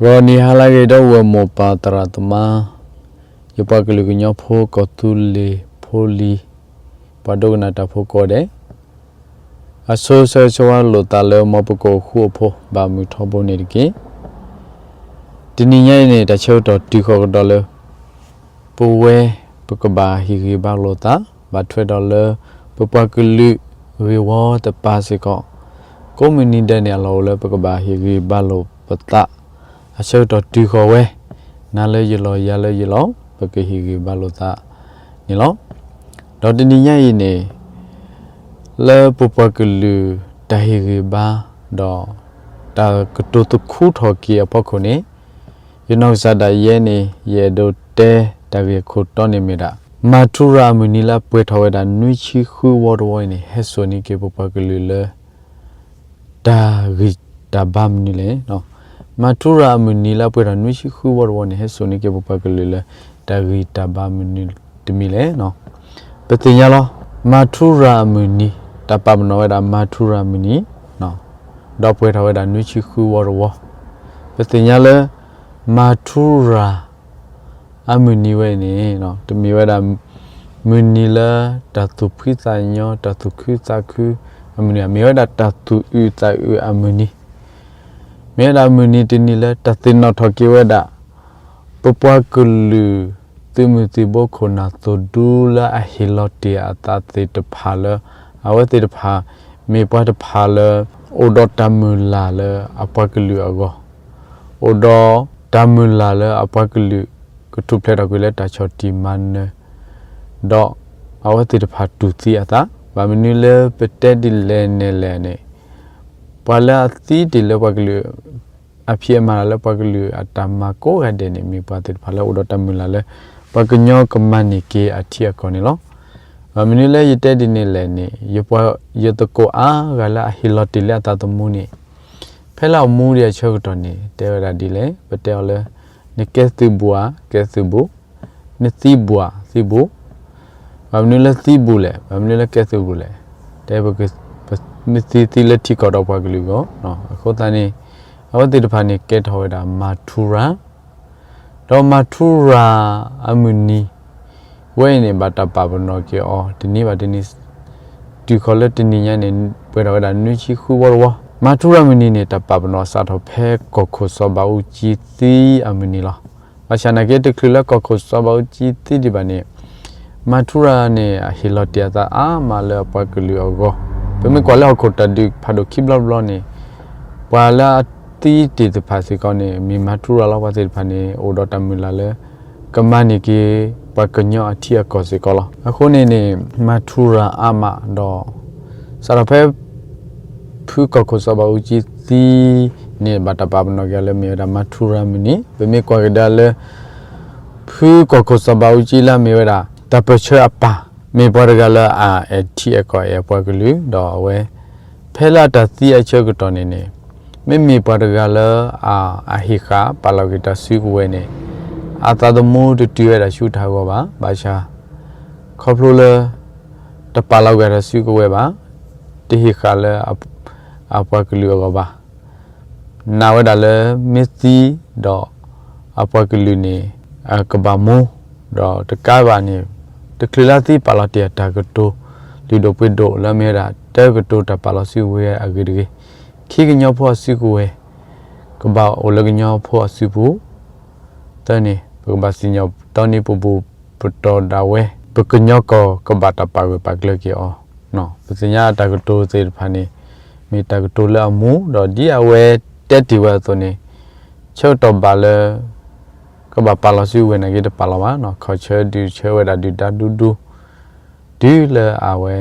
ဂီၤနံၤဟါလၢအဂ့ၤ ဒီပုၢ်ဝဲၢ်မိၢ်ပၢ်သရၣ်သမါ, ယပှၤကလုာ်ကညီဖိ ကီၢ်သူလ့ၤဖိလံၤ, ပှၤဒိကနၣ်တၢ်ဖိကိးဂၤဒဲး, အဆိဆၢဂ့ၤဆၢဝါလိာ်သးလၢ မ်ပကအိၣ်ဃူအိၣ်ဖိး ဘၣ်မုာ်ထီဘိန့ၣ်တက့ၢ်. တနံၤညါအံၤန့ၣ် တၢ်ဆၢကတီၢ်တုၤဃီၤကဒီးလၢ ပဝဲပကဘၣ်ဟ့ၣ်ဂံၢ်ဘါလိာ်သး, ဘၣ်ထွဲဒီးလၢ ပပှၤကလုာ်ဂ့ၢ်ဝီတပၤစ့ၢ်ကီး, ကိးမုၢ်နံၤဒဲးန့ၣ် အလီၢ်အိၣ်လၢပကဘၣ်ဟ့ၣ်ဂံၢ်ဘါလိာ်ပသး, အဆၢကတီၢ်တုၤဃီၤဝဲ, နၤလၢယလီၢ် ယၤလၢယလီၢ် ပကဟ့ၣ်ဂံၢ်ဘါလိာ်သးန့ၣ်လီၤ. ဒီးတနံၤညါအံၤန့ၣ် လၢပပှၤကလုာ်တၢ်ဟ့ၣ်ဂံၢ်ဘါ ဒီးတၢ်ကတိၤသခူထီၣ်က့ၤအဖီခိၣ်န့ၣ်, ယနီၢ်ကစၢ်ဒၣ်ယဲန့ၣ် ယအဲၣ်ဒိးတဲတၢ်ဂ့ၢ်အခိၣ်တီန့ၣ်မ့ၢ်ဒၣ်, မၤထူရၤအမုၢ်နံၤလၢအပှဲၤထီၣ်ဝဲဒၣ်နွံဆံဃုဝီတဝီအံၤန့ၣ် ဟဲစိာ်န့ၢ်က့ၤပပှၤကလုာ်လၢ တၢ်ဂံၢ်တၢ်ဘါမနုၤလဲၣ်. မၤထူရၤအမုၢ်နံၤလၢအပှဲၤထီၣ်နွံဆံဃုဝီတဝီန့ၣ် ဟဲစိာ်န့ၢ်က့ၤပပှၤကလုာ်လၢ တၢ်ဂံၢ်တၢ်ဘါမနုၤတမံၤလဲၣ်. ပသ့ၣ်ညါလီၤ, မၤထူရၤအမုၢ်နံၤ တၢ်ပာ်ပနီၣ်ဝဲဒၣ်မၤထူရၤမုၢ်နံၤ, ဒီးပှဲၤထီၣ်ဝဲဒၣ်နွံဆံဃုဝီတဝီ, ပသ့ၣ်ညါလၢ မၤထူရၤ အမုၢ်နံၤဝဲအံၤန့ၣ် တမ့ၢ်ဝဲဒၣ် မုၢ်နံၤလၢတၢ်သူၣ်ဖှံသးညီ တၢ်သူၣ်ခုသးခုအမုၢ်နံၤ, မ့ၢ်ဝဲဒၣ်တၢ်သူၣ်အုးသးအုးအမုၢ်နံၤ, မ့ၢ်ဝဲဒၣ်မုၢ်နံၤတနံၤလၢတၢ်သ့ၣ်နီၣ်ထီၣ်က့ၤဝဲဒၣ် ပပှၤကလုာ်သုးမုၢ်သံၣ်ဘိခိၣ်နၢ်သိၣ်ဒူလၢအဟ့ၣ်လီၤတ့ၢ်အသးသ့ၣ်တဖၣ်လၢ အဝဲသ့ၣ်တဖၣ် မ့ၢ်ပှၤတဖၣ်လၢ အိၣ်ဒီးတၢ်မုၢ်လၢ်လၢအပှၤကလုာ်အဂီၢ်, အိၣ်ဒီးတၢ်မုၢ်လၢ်လၢအပှၤကလုာ် ကထူၣ်ဖျဲးထီၣ်ကွံာ်လၢတၢ်ဆီၣ်တံၢ်မၤနၢၤ, ဒီးအဝဲသ့ၣ်တဖၣ်တူၢ်သံအသး, ဘၣ်မနုၤလၢပတဲဒ်လဲၣ်န့ၣ်လဲၣ်န့ၣ်, ပှၤလၢအသံတ့ၢ်လၢပှၤကလုာ် အဖံးအမၤလၢပှၤကလုာ်အတၢ်မၤကိးဂၤဒဲးန့ၣ် မ့ၢ်ပှၤသ့ၣ်တဖၣ်လၢအိၣ်ဒီးတၢ်မုၢ်လၢ်လၢ ပှၤကညီကမၤန့ၢ်က့ၤအထံအကီၢ်န့ၣ်လီၤ. ဘၣ်မနုၤလၢယတဲဒ်န့ၣ်လဲၣ်န့ၣ်, ယပှၤ ယသကိးအါဂၤလၢအဟ့ၣ်လီၤတ့ၢ်လၢအသးသမူန့ၣ်, ဖဲလၢအမူဒံးအဆၢကတီၢ်န့ၣ် တဲဝဲဒၣ်ဒ်လဲၣ်, ပတဲအီၤလၢ နကဲသုးဘူးဧါ, ကဲသုးဘူး, နသံဘူးဧါ, သံဘူး, ဘၣ်မနုၤလၢသံဘူးလဲၣ်, ဘၣ်မနုၤလၢကဲသုးဘူးလဲၣ်, တဲ ပမ့ၢ်သံသံလၢထံကီၢ်ဒီးပှၤကလုာ်အဂီၢ်, အဃိသတးန့ၣ် အဝဲသ့ၣ်တဖၣ်န့ၣ် ကဲထီၣ်ဝဲဒၣ်မၤထူရၤ, ဒီးမၤထူရၤအမုၢ်နံၤဝဲအံၤန့ၣ် ဘၣ်တၢ်ပာ်ပနီၣ်က့ၤအီၤ တနံၤဘၣ်တနံၤ, တုၤဃီၤလၢတနံၤညါန့ၣ် ပှဲၤထီၣ်ဝဲဒၣ်နွံဆံဃုဝီတဝီ, မၤထူရၤမုၢ်နံၤန့ၣ် တၢ်ပာ်ပနီၣ်စးထီၣ်ဖဲကီၢ်ခိၣ်စီၤဘးအူကၠံသံအမုၢ်နံၤလီၤ. ဘၣ်ဆၣ်နာ်က့ တချုးလၢကီၢ်ခိၣ်စီၤဘးအူကၠံသံဒံးဘၣ်န့ၣ် မၤထူရၤန့ၣ် အဟ့ၣ်လီၤတ့ၢ်အသးအါမးလၢအပှၤကလုာ်အဂီၢ်, ပမ့ၢ်ကွၢ်လၢဟီၣ်ခိၣ်တၢ်ဒုးဖးဒိၣ်ခံဘျီတဘျီန့ၣ် ပှၤလၢအသံတ့ၢ်တဖၣ်စ့ၢ်ကီးန့ၣ် မ့ၢ်မၤထူရၤလီၤ. ပှၤသ့ၣ်တဖၣ်န့ၣ် အိၣ်ဒီးတၢ်မုၢ်လၢ်လၢ ကမၤန့ၢ်က့ၤ ပှၤကညီအထံအကီၢ်စ့ၢ်ကီးလီၤ. အဃိန့ၣ်န့ၣ် မၤထူရၤအါမးဒီး စးထီၣ်ဖဲ ဖုကီၢ်ခိၣ်စီၤဘးအူကၠံသံန့ၣ် ဘၣ်တၢ်ပာ်ပနီၣ်က့ၤအီၤလၢမ့ၢ်ဝဲဒၣ်မၤထူရၤမုၢ်နံၤ, ပမ့ၢ်ကွၢ်ကဒါလၢ ဖုကီၢ်ခိၣ်စီၤဘးအူကၠံလၢအမ့ၢ်ဝဲဒၣ် တၢ်ပၢၢ်ဆၢအပၢ်, မ့ၢ်ပှၤတဂၤလၢအအဲၣ်ထံအဲၣ်ကီၢ်အဲၣ်ပှၤကလုာ်, ဒီးအဝဲ ဖဲလၢအတၢ်သံအဆၢကတီၢ်န့ၣ်န့ၣ် မ့မ့ၢ်ပှၤတဂၤလၢအ အဟ့ၣ်ဃာ်ပာ်လီၤက့ၤတၢ်စုကဝဲၤန့ၣ် အသးသမူတတုၤဝဲဒၣ်ဆူတၢ်ဂီၤဘၣ်. ဘၣ်ဆၣ် ခီဖျိလၢ တပာ်လီၤက့ၤတၢ်စုကဝဲၤဘၣ်, တဟ့ၣ်ဃာ်လၢ အပှၤကလုာ်အဂီၢ်ဘၣ်. နာ်ဝဲဒၣ်လၢမ့ၢ်သံဒီး အပှၤကလုာ်န့ၣ် ကဘၣ်မူ, ဒီးတကးဘၣ်န့ၣ် တချုးလၢအသံပာ်လီၤတ့ၢ်အတၢ်ကတိၤ လုၢ်ဒိၣ်ပှ့ၤဒိၣ်လၢအမ့ၢ်ဝဲဒၣ် တၢ်ကတိၤတၢ်ပာ်လီၤစုကဝဲၤအဂ့ၢ်တဂ့ၤ, ခံကညီဖိအစုကဝဲၤ ကဘၣ်အိၣ်လၢကညီဖိအစုပူၤ, သၢန့ၣ် ပကဘၣ်စံၣ်ညီၣ်တီန့ၢ်ပဘူၣ်ပတီၢ်ဒၣ်ဝဲ, ပကညီကီၢ်ကဘၣ်တၢ်ပာ်ဂၢၢ်ပာ်ကျၢၤက့ၤအီၤ. ပသ့ၣ်ညါတၢ်ကတိၤသ့ၣ်တဖၣ်န့ၣ် မ့ၢ်တၢ်ကတိၤလၢအမူ, ဒီးဒ်အဝဲတဲတ့ၢ်ဝဲအသိးန့ၣ် ဆၢကတီၢ်ဘၣ်လၢ ကဘၣ်ပာ်လီၤစုကဝဲၤနာ်က့ တပာ်လီၤဘၣ်, ခီၣ်ဆၢဒုးဆၢဝဲဒၣ်ဒုၣ်ဒါဒူဒူ တုၤလၢအဝဲ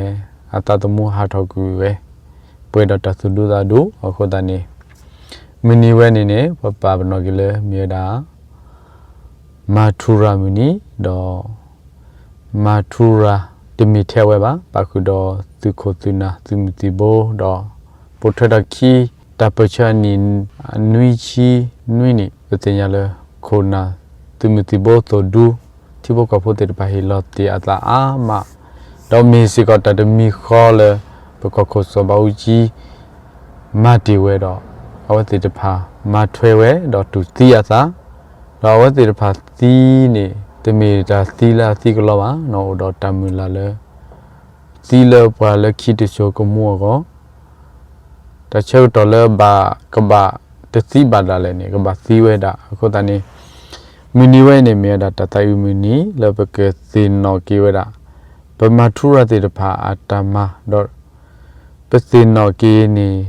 အသးသမူဟးထီၣ်ကွံာ်ဝဲ ပှဲၤဒီးတၢ်သူၣ်ဒူသးဒူ. အဃိသတးန့ၣ် မုၢ်နံၤဝဲန့ၣ်န့ၣ် ပပာ်ပနီၣ်က့ၤလၢမ့ၢ်ဝဲဒၣ် မၤထူရၤမုၢ်နံၤ, ဒီး မၤထူရၤတမ့ၢ်ထဲအဝဲဘၣ်, ပၣ်ဃုာ်ဒီးသုးခိၣ်သုးနၢ် သုးမုၢ်သံၣ်ဘိ, ဒီး ပိာ်ထွဲထီၣ်ခံ တၢ်ပၢၢ်ဆၢအနံၣ်နွံဆံနွံနံၣ် ပသ့ၣ်ညါလၢ ခိၣ်နၢ်သုးမုၢ်သံၣ်ဘိသိၣ်ဒူ ထံဖိကီၢ်ဖိသ့ၣ်တဖၣ် ဟ့ၣ်လီၤတ့ၢ်အသးအါမး, ဒီးမ့ၢ်စ့ၢ်ကီးတၢ်တမံၤဃီလၢ ပကီၢ်ခိၣ်စီၤဘးအူကၠံ မၤတ့ၢ်ဝဲဒီး အဝဲသ့ၣ်တဖၣ် မၤထွဲဝဲဒီးတူၢ်သံအသး, ဒီးအဝဲသ့ၣ်တဖၣ်သံန့ၣ် တမ့ၢ်တၢ်သံလၢအသံကလီဘၣ်, အိၣ်ဒီးတၢ်မုၢ်လၢ်လၢ သံလၢပှၤလၢခံတစိၤကမူအဂီၢ်, တၢ်ဆၢကတီၢ်လၢဘၣ်ကဘၣ်တသံဘၣ်ဒၣ်လဲာ်န့ၣ် ကဘၣ်သံဝဲဒၣ်. အဃိသတးန့ၣ် မုၢ်နံၤဝဲအံၤန့ၣ် မ့ၢ်ဝဲဒၣ်တၢ်သးအုးမုၢ်နံၤလၢပကသ့ၣ်နီၣ်က့ၤဝဲဒၣ် ပမၤထူရၤသ့ၣ်တဖၣ်အတၢ်မၤ, ဒီးပသ့ၣ်နီၣ်က့ၤန့ၣ်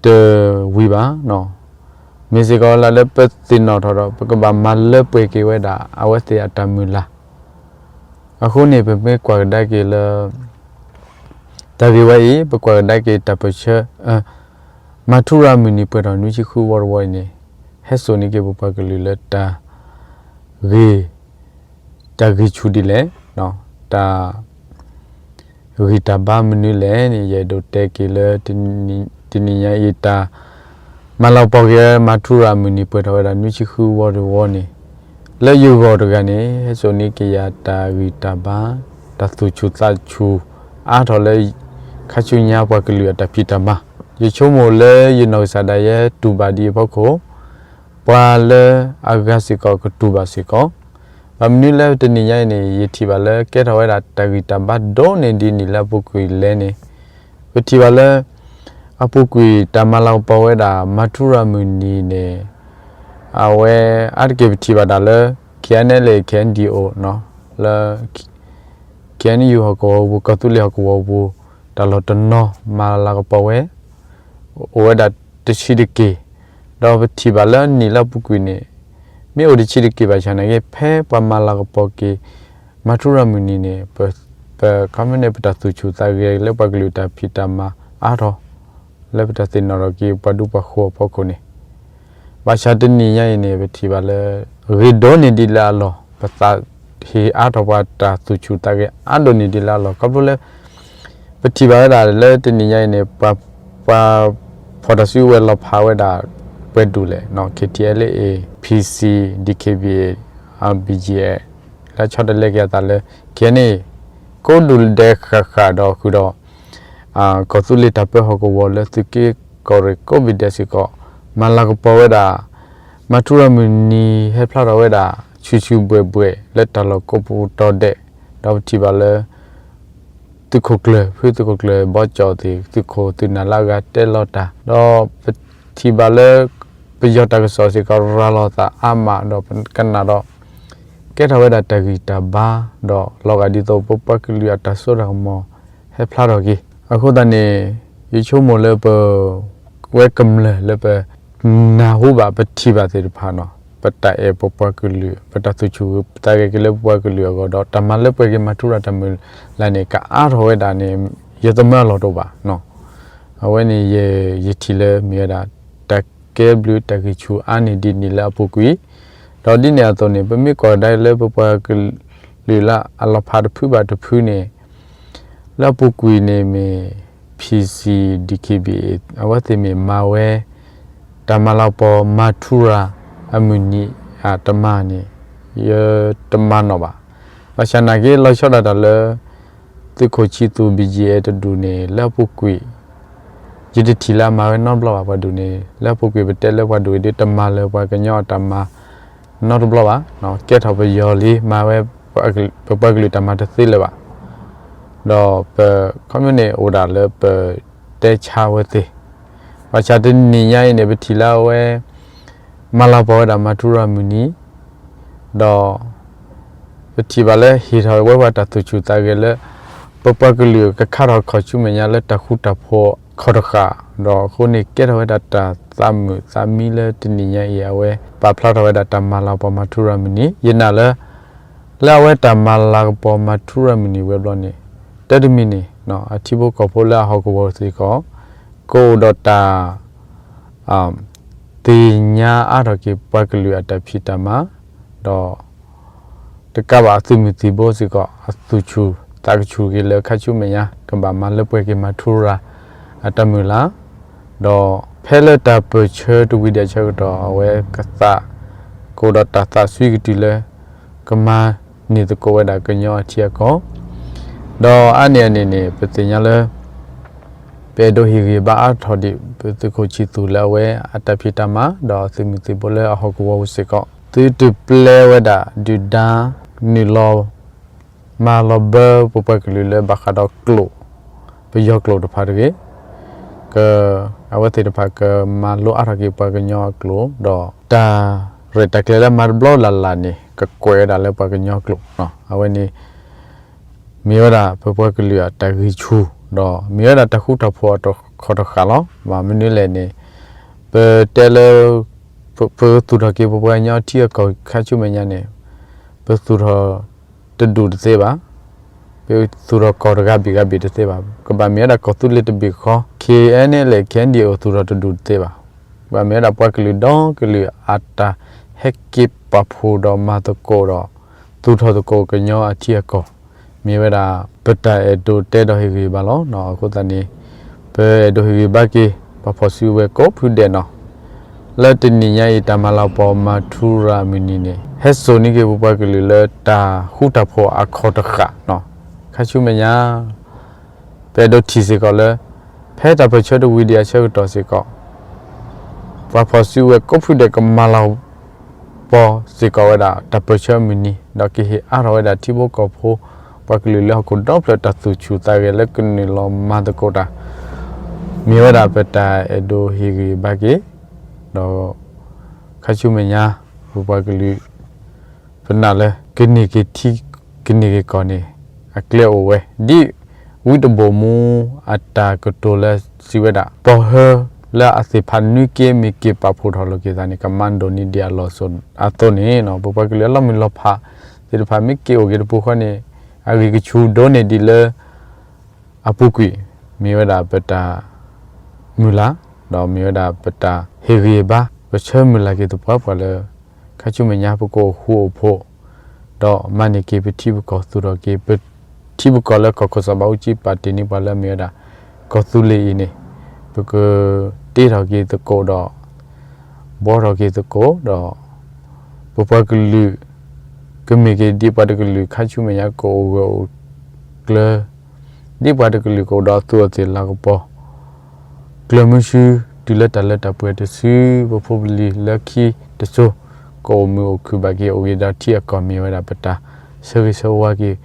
တဝံၤဘၣ်. မ့ၢ်စ့ၢ်ကီးလၢပသ့ၣ်နီၣ်ထီၣ်ဒီး ပကဘၣ်မၤလၢပှဲၤက့ၤဝဲဒၣ် အဝဲသ့ၣ်အတၢ်မုၢ်လၢ်. အဃိန့ၣ် ပမ့ၢ်ကွၢ်ကဒါက့ၤလၢ တၢ်ဂ့ၢ်ဝဲအံၤ ပကွၢ်ကဒါက့ၤတၢ်ပၢၢ်ဆၢ မၤထူရၤမုၢ်နံၤပှဲၤထီၣ်နွံဆံဃုဝီတဝီအံၤန့ၣ် ဟဲစိာ်န့ၢ်က့ၤပပှၤကလုာ်လၢတၢ်ဂ့ၤ တၢ်ဂံၢ်ဆူၣ်ဒ်လဲၣ်, တၢ်ဂံၢ်တၢ်ဘါမနုၤလဲၣ်န့ၣ် ယအဲၣ်ဒိးတဲက့ၤလၢ တနံၤညါအံၤ တၢ်မၤလၤကပီၤက့ၤ မၤထူရၤမုၢ်နံၤပှဲၤထီၣ်ဝဲဒၣ်နွံဆံဃုဝီတဝီန့ၣ် လၢယဂီၢ်တဂၤန့ၣ် ဟဲစိာ်န့ၢ်က့ၤယၤတၢ်ဂံၢ်တၢ်ဘါ တၢ်သူၣ်ဆူၣ်သးဆူၣ်အါထီၣ်လၢ ခါဆူညါပှၤကလုာ်အတၢ်ဖံးတၢ်မၤ, ယဆိကမိၣ်လၢယနီၢ်ကစၢ်ဒၣ်ယဲတူၢ်ဘၣ်ဒ်အံၤအဖီခိၣ် ပှၤလၢအဂၤစ့ၢ်ကီးကတူၢ်ဘၣ်စ့ၢ်ကီး, ဘၣ်မနုၤလၢတနံၤညါအံၤန့ၣ် ယထံၣ်ဘၣ်လၢကဲထီၣ်ဝဲဒၣ်တၢ်ဂံၢ်တၢ်ဘါဒိၣ်န့ၢ်ဒ်နံၣ်လၢအပူၤကွံာ်လဲၣ်န့ၣ်, ပထံၣ်ဘၣ်လၢ အပူၤကွံာ်တၢ်မၤလၤကပီၤဝဲဒၣ် မၤထူရၤမုၢ်နံၤန့ၣ် အဝဲအါတက့ၢ်ပထံၣ်ဘၣ်ဒၣ်လၢ KNLA KNDO လၢ KNU ဟီၣ်ကဝီၤပူၤ ကီၢ်သူလ့ၤဟီၣ်ကဝီၤပူၤ တၢ်လီၢ်တနီၤမၤလၤကပီၤဝဲ အိၣ်ဝဲဒၣ်တဆံးတက့ၢ်, ဒီးပထံၣ်ဘၣ်လၢနံၣ်လၢအပူၤကွံာ်န့ၣ် မ့ၢ်အိၣ်တဆံးတက့ၢ်ဘၣ်ဆၣ်နာ်က့ ဖဲပှၤမၤလၤကပီၤက့ၤ မၤထူရၤမုၢ်နံၤန့ၣ် ပ ပခီမ့ၢ်န့ၣ် ပတၢ်သူၣ်ဆူၣ်သးဂဲၤလၢပှၤကလုာ်တၢ်ဖံးတၢ်မၤအါထီၣ် လၢပတၢ်သ့ၣ်နီၣ်ထီၣ်က့ၤပှၤဒူပှၤဃိၤအဖီခိၣ်န့ၣ်, ဘၣ်ဆၣ်တနံၤညါအံၤန့ၣ် ပထံၣ်ဘၣ်လၢ ဂ့ၤဒိၣ်န့ၢ်ဒ်လၢအလီၢ်, ပသးဟ့ၣ်အါထီၣ်ပှၤတၢ်သူၣ်ဆူၣ်သးဂဲၤအါဒိၣ်န့ၢ်ဒ်လၢအလီၢ် ခီဖျိလၢ ပထံၣ်ဘၣ်ဝဲဒၣ်လၢတနံၤညါအံၤန့ၣ် ပှၤ ပှၤဖီၣ်တၢ်စုကဝဲၤလီၤဖးဝဲဒၣ်ပှဲၤဒူၣ်လဲၣ်, KTLA, PC, DKBA, BGF လၢဆီတလဲက့ၤအသးလၢ KNA ကိးဒူၣ်ဒဲးဃၣ်ဃၣ်ဒီးဃုာ်ဒီး ကီၢ်သူလ့ၤတၢ်ပၢဟီၣ်ကဝီၤလၢသုးက့ကီၢ်ရ့ၣ်ကိးဘ့ၣ်ဒဲးစ့ၢ်ကီး မၤလၤကပီၤဝဲဒၣ် မၤထူရၤမုၢ်နံၤဟဲဖျါထီၣ်ဝဲဒၣ် ဆူၣ်ဆူၣ်ဘှဲၣ်ဘှဲၣ်လၢတၢ်လီၢ်ကိးပူၤတီၤဒဲး, ဒီးပထံၣ်ဘၣ်လၢ သုးခိၣ်ကျၢၢ် ဖုသုးခိၣ်ကျၢၢ်ဘီကၠီၣ်သ့ၣ် သုးခိၣ်သုးနၢ်လၢအဂၤတဲလီၤတၢ်, ဒီးပထံၣ်ဘၣ်လၢ ပယီၤတၢ်ကစီၣ်စ့ၢ်ကီးရၤလီၤသးအါမးဒီးပကနၣ်ဒီး ကဲထီၣ်ဝဲဒၣ်တၢ်ဂံၢ်တၢ်ဘါ, ဒီးလီၤဂာ်ဒ်သိးပပှၤကလုာ်အတၢ်စိတၢ်ကမီၤဟဲဖျါထီၣ်က့ၤ. အဃိသတးန့ၣ် ယဆိကမိၣ်လၢပ ဝဲကမျၢၢ်လၢပ နၢ်ဟူဘၣ်ပထံၣ်ဘၣ်သ့ၣ်တဖၣ်န့ၣ် ပတၢ်အဲၣ်ပပှၤကလုာ် ပတၢ်သူၣ်ဆူၣ်သးဂဲၤက့ၤလၢပပှၤကလုာ်အဂီၢ်ဒီး တၢ်မၤလၢပှဲၤက့ၤမၤထူရၤတၢ်မုၢ်လၢ်န့ၣ် ကအါထီၣ်ဝဲဒၣ်န့ၣ် ယတမၢလီၤတအိၣ်ဘၣ်. အဝဲန့ၣ် ယထံၣ်လၢမ့ၢ်ဝဲဒၣ် တၢ်ကဲဘျုးတၢ်ဂံၢ်ဆူၣ်အါန့ၢ်ဒ်နံၣ်လၢအပူၤကွံာ်, ဒီးဒ်န့ၣ်အသိးန့ၣ် ပမ့ၢ်ကွၢ်ကဒါလၢပပှၤကလုာ်လၢအလီၤဖးတဖုဘၣ်တဖုန့ၣ် လၢအပူၤကွံာ်န့ၣ်မ့ၢ် PC, DKBA အဝဲသ့ၣ်မ့ၢ်မၤဝဲ တၢ်မၤလၤကပီၤမၤထူရၤအမုၢ်နံၤအတမၤန့ၣ် ယတမၤနီၣ်ဘၣ်. ဘၣ်ဆၣ်နာ်က့လီၤဆီဒၣ်တၢ်လၢ သုးခိၣ်ဆံသူ ဘံၣ်ကၠံၣ်အဲၣ် တဒူၣ်န့ၣ် လၢအပူၤကွံာ် ယတထံၣ်လၢအမၤဝဲနီတဘျီဘၣ်. ပှၤဒူၣ်န့ၣ် လၢအပူၤကွံာ်ပတဲလၢပှၤဒူၣ်အံၤဒ်တမၤလၢၤပှၤကညီအတၢ်မၤနီတဘျီဘၣ်. ကဲထီၣ်ပယီၤလံ မၤဝဲ ပပှၤကလုာ်တၢ်မၤတသ့လၢၤဘၣ်. ဒီးပ ခီမ့ၢ်န့ၣ်အိၣ်ဒၣ်လၢပတဲဆါဝဲသ့ၣ်, ဘၣ်ဆၣ်တနံၤညါအံၤန့ၣ် ပထံၣ်လၢအဝဲ မၤလၤကပီၤဝဲဒၣ်မၤထူရၤမုၢ်နံၤ, ဒီး ပထံၣ်ဘၣ်လၢဟ့ၣ်ထီၣ်ဝဲပှၤတၢ်သူၣ်ဆူၣ်သးဂဲၤလၢ ပပှၤကလုာ်ကခါထီၣ်ခီၣ်ဆူမဲာ်ညါလၢတၢ်ဃူတၢ်ဖိးခီၣ်တဃၣ်, ဒီးအဃိန့ၣ်ကဲထီၣ်ဝဲဒၣ်တၢ်သးမုာ်သးမံလၢတနံၤညါအံၤ အဝဲပာ်ဖျါထီၣ်ဝဲဒၣ်တၢ်မၤလၤကပီၤမၤထူရၤမုၢ်နံၤ, ယနာ်လၢ လၢအဝဲတၢ်မၤလၤကပီၤမၤထူရၤမုၢ်နံၤဝဲၤဘျီန့ၣ် တၢ်တမံၤန့ၣ် အထံဖိကီၢ်ဖိလၢအဟီၣ်ကဝီၤစ့ၢ်ကီး ကအိၣ်ဒီးတၢ် သ့ၣ်ညါအါထီၣ်က့ၤပှၤကလုာ်အတၢ်ဖံးတၢ်မၤ, ဒီး တကးဘၣ်အသုးမုၢ်သံၣ်ဘိစ့ၢ်ကီး အသူၣ်ဆူၣ်သးကဆူၣ်က့ၤလၢခါဆူမဲာ်ညါ ကဘၣ်မၤလၢပှဲၤက့ၤမၤထူရၤအတၢ်မုၢ်လၢ်, ဒီးဖဲလၢတၢ်ပၢၢ်ဆၢတဝံၤဒံးအဆၢကတီၢ် အဝဲကသး ကအိၣ်ဒီးတၢ်သးစွံကတုၤလၢ ကမၤန့ၢ်သကိးဝဲဒၣ်ကညီအထံအကီၢ်, ဒီးအါန့ၢ်အန့ၣ်န့ၣ် ပသ့ၣ်ညါလၢ ပအဲၣ်ဒိးဟ့ၣ်ဂံၢ်ဘါအါထီၣ်ဒံး ပသုးခိၣ်ဆံသူၣ်လၢအဝဲအတၢ်ဖံးတၢ်မၤ ဒီးသုးမုၢ်သံၣ်ဘိလၢအဟီၣ်ကဝီၤပူၤစ့ၢ်ကီး သုတပျဲဝဲဒၣ်ဒုၣ်ဒါ နုာ်လီၤ မၤလီၤဘၢပပှၤကလုာ်လၢဘၣ်ဃးဒီးကျိာ် ပယီၤကျိာ်တဖၣ်တဂ့ၤ, က အဝဲသ့ၣ်တဖၣ်ကမၤလိအါထီၣ်က့ၤပှၤကညီအကျိာ် ဒီးတၢ်ရဲၣ်တၢ်ကျဲၤလၢမၤတဘျီလၢ်လၢ်န့ၣ် ကကွဲးဝဲဒၣ်လၢပှၤကညီကျိာ်, အဝဲန့ၣ် မ့ၢ်ဝဲဒၣ်ပပှၤကလုာ်အတၢ်ဂံၢ်ဆူၣ် ဒီးမ့ၢ်ဝဲဒၣ်တၢ်ဃူတၢ်ဖိးအခီၣ်တဃာ်လီၤ. ဘၣ်မနုၤလဲၣ်န့ၣ် ပတဲလၢ ပ ပသူၣ်ထီၣ်က့ၤပပှၤကညီထံအကီၢ်ခါဆူမဲာ်ညါန့ၣ် ပသူၣ်ထီၣ်တဒူၣ်တသ့ဘၣ်, ပသူၣ်ထီၣ်ကီၢ်တဂၤဘ့ၣ်ဂၤဘ့ၣ်တသ့ဘၣ်, ကဘၣ်မ့ၢ်ဝဲဒၣ်ကီၢ်သူလ့ၤတဘ့ၣ်ဃီ ခ့ၣ်အဲၣ်နဲၣ်လဲၣ် ခ့ၣ်အဲၣ်ဒံၣ်အိၣ် သူၣ်ထီၣ်တဒူၣ်တသ့ဘၣ်, ကဘၣ်မ့ၢ်ဝဲဒၣ်ပှၤကလုာ်ဒီကလုာ်အတၢ်ဟဲက့ၤပာ်ဖှိၣ်ဒီးမၤသကိးဒီး သူၣ်ထီၣ်သကိးကညီအထံအကီၢ် မ့ၢ်ဝဲဒၣ်ပတၢ်အဲၣ်ဒိးတဲဒီးဟ့ၣ်ဂံၢ်ဘါလီၤ. အဃိသတးန့ၣ် ပအဲၣ်ဒိးဟ့ၣ်ဂံၢ်ဘါက့ၤ ပှၤဖီၣ်စုကဝဲၤကိးဖုဒဲးနီၤ, လၢတနံၤညါအံၤ တၢ်မၤလၤကပီၤမၤထူရၤအမုၢ်နံၤန့ၣ် ဟဲစိာ်န့ၢ်က့ၤပပှၤကလုာ်လၢတၢ်ဃူတၢ်ဖိးအခီၣ်တဃာ်နီၤ, ခါဆူမဲာ်ညါ ပအဲၣ်ဒိးထံၣ်စ့ၢ်ကီးလၢ ဖဲတၢ်ပၢၢ်ဆၢတဝံၤဒံးအဆၢကတီၢ်စ့ၢ်ကီး ပှၤဖီၣ်စုကဝဲၤကိးဖုဒဲးကမၤလၤကပီၤစ့ၢ်ကီးဝဲဒၣ် တၢ်ပၢၢ်ဆၢအမုၢ်နံၤ ဒီးကဟ့ၣ်အါထီၣ်ဝဲဒၣ်ထံဖိကီၢ်ဖိ ပှၤကလုာ်လၢဟီၣ်ခိၣ်ဒီဖျၢၣ်တၢ်သူၣ်ဆူၣ်သးဂဲၤလၢကနုာ်လီၤမၤသကိးတၢ် မ့ၢ်ဝဲဒၣ်ပတၢ်အဲၣ်ဒိးဟ့ၣ်ဂံၢ်ဘါက့ၤ, ဒီး ခါဆူမဲာ်ညါ ပပှၤကလုာ် ပနာ်လၢ ကန့ၢ်က့ၤထံ ကန့ၢ်က့ၤကီၢ်န့ၣ် အကျဲအိၣ်ဝဲ ဒ်ဝံတဘိၣ်မူအတၢ်ကတိၤလၢစံးဝဲဒၣ် ပီၢ်ဟၢလၢအသ့ၣ်ဖးနွံက့ မ့ၢ်က့ၤပာ်ဖှိၣ်ထီၣ်လိာ်က့ၤသးန့ၣ် ကမၤဒိၣ်န့ၢ်ဒံးအလီၢ်အသိးန့ၣ် ပပှၤကလုာ်အလီၤမုၢ်လီၤဖးသ့ၣ်တဖၣ် မ့ၢ်က့ၤအိၣ်က့ၤတပူၤဃီန့ၣ် အဂံၢ်ကဆူၣ်ဒိၣ်န့ၢ်ဒံးလၢ အပူၤကွံာ် မ့ၢ်ဝဲဒၣ်ပတၢ်မုၢ်လၢ်, ဒီးမ့ၢ်ဝဲဒၣ်ပတၢ်ဟ့ၣ်ဂံၢ်ဘါ ပဆၢမုၢ်လၢ်က့ၤသပှၢ်ပှၢ်လၢ ခါဆူမဲာ်ညါပကအိၣ်ဃူအိၣ်ဖိး ဒီးမၤန့ၢ်က့ၤပထံပကီၢ်သူၣ်ထီၣ်က့ၤ ပထံပကီၢ်လၢကီၢ်ခိၣ်စီၤဘးအူကၠံပာ်တ့ၢ်န့ၢ်ပှၤလၢမ့ၢ်ဝဲဒၣ် ကီၢ်သူလ့ၤအံၤန့ၣ် ပကတ့ထီၣ်က့ၤသကိးဒီး ဘှီထီၣ်က့ၤသကိးဒီး ပပှၤကလုာ် ကမ့ၢ်က့ၤဒ်ပှၤတကလုာ်ခါဆူမဲာ်ညါကအိၣ်ဂၢၢ်အိၣ်ကျၢၤ ဒ်ပှၤတကလုာ်ကအိၣ်ဒီးသူၣ်အိၣ်သးလၤကပီၤ ကျၢၤမုဆူ တုၤလၢတၢ်လၢတၢ်ပှဲၤတစု ပဖိပလံၤလၢခံတစိၤ ကအိၣ်မုာ်အိၣ်ခုၣ်ဘၣ်က့ၤ အိၣ်က့ၤဒီးထံအကီၢ်မ့ၢ်ဝဲဒၣ်ပတၢ်ဆၢဂ့ၤဆၢဝါက့ၤ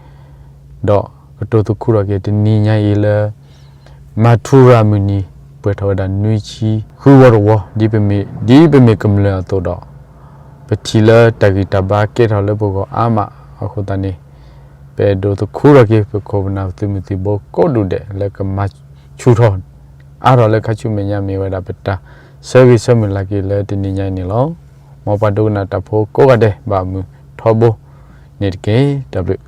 ဒီးကတိၤသခူထီၣ်က့ၤတနံၤညါအံၤလၢ မၤထူရၤမုၢ်နံၤ ပှဲၤထီၣ်ဝဲဒၣ်နွံဆံဃုဝီတဝီ ဒ်ပမ့ၢ်ကမျၢၢ်အသိးဒီး ပထံၣ်လၢတၢ်ဂံၢ်တၢ်ဘါကဲထီၣ်လၢပဂီၢ်အါမးအဃိသတးန့ၣ် ပအဲၣ်ဒိးသခူထီၣ်က့ၤ ပခိၣ်ပနၢ်သုးမုၢ်သံၣ်ဘိကိးဒူၣ်ဒဲး လၢကမၤဆူၣ်ထီၣ်အါထီၣ်လၢခါဆူမဲာ်ညါမ့ၢ်ဝဲဒၣ်ပတၢ်ဆၢဂ့ၤဆၢမုၢ်လၢ်က့ၤလၢတနံၤညါအံၤန့ၣ်လီၤ. မ်ပှၤဒိကနၣ်တၢ်ဖိကိးဂၤဒဲး ဘၣ်မုာ်ထီဘိန့ၣ်တက့ၢ်. တၢ်ဘျုး